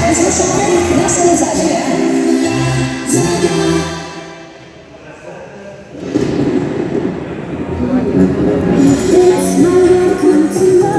Exo Shopping, nasa Lazada yan. It's my welcome to my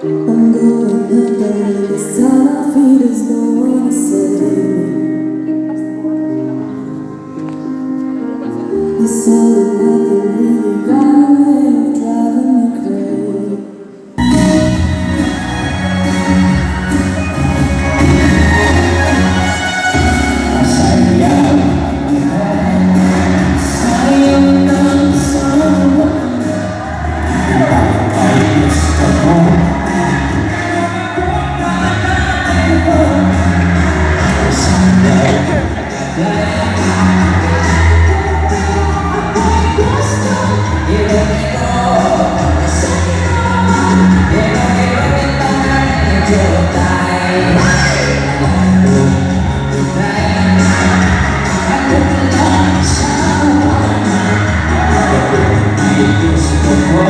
I'm going under, and this time I feel there's no one to save me. This all and nothing really got a way of driving me crazy. Sayaw Sayaw ng sawa. Ay gusto ko. Sayaw. Quiero, quiero, quiero, quiero kita joday. Ako lang sa ay gusto ko.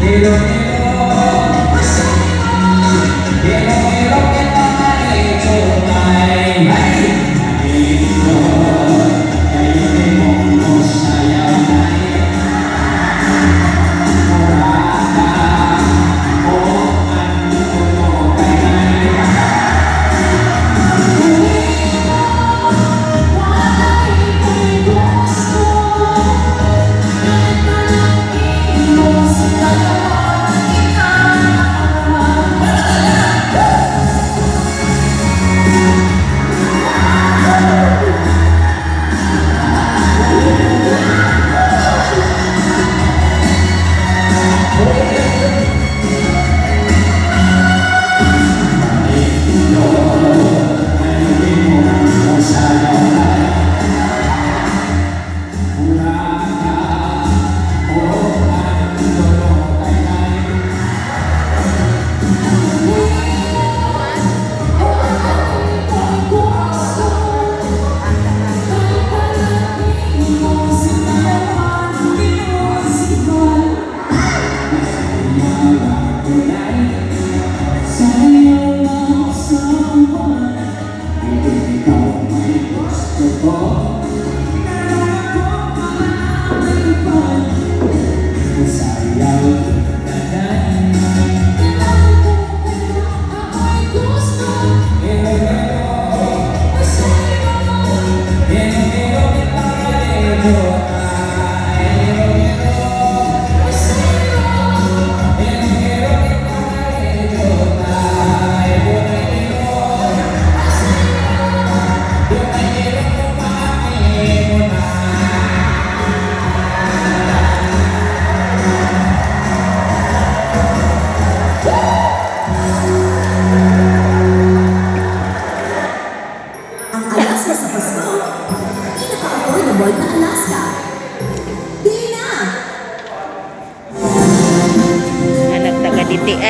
Quiero, quiero, quiero, quiero kita joday. Ay, kayo mong mosayaw na Murata o ano kay Gusto.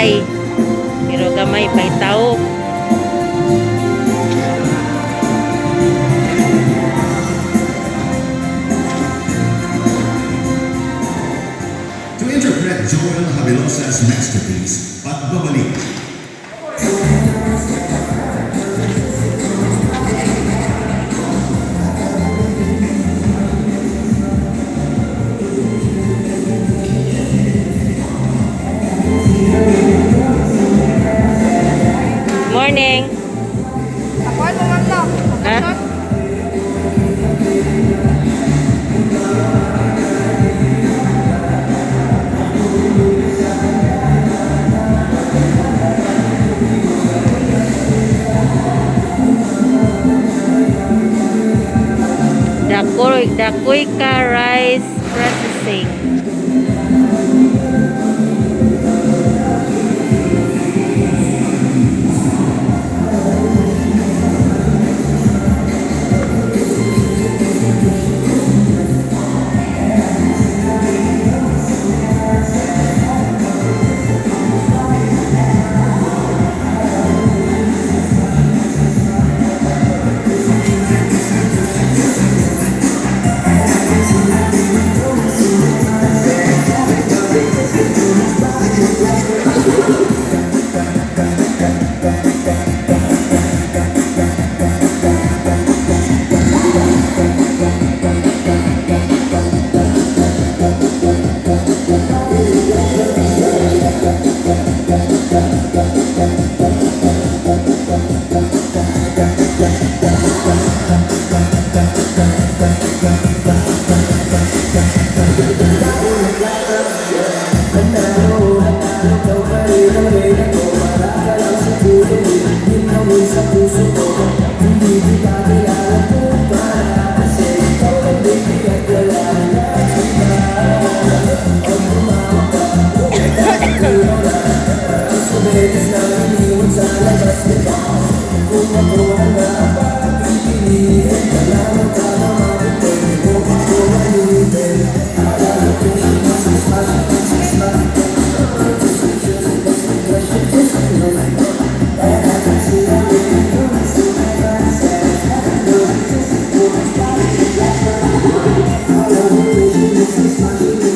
balay. Pero gamay pa'y tao. To interpret Joel Habilosa's masterpiece, Pagbabalik. Morning. Tapuan mo, ma'am, no? Ha? Dakoy, Dakoy ka Rice Processing.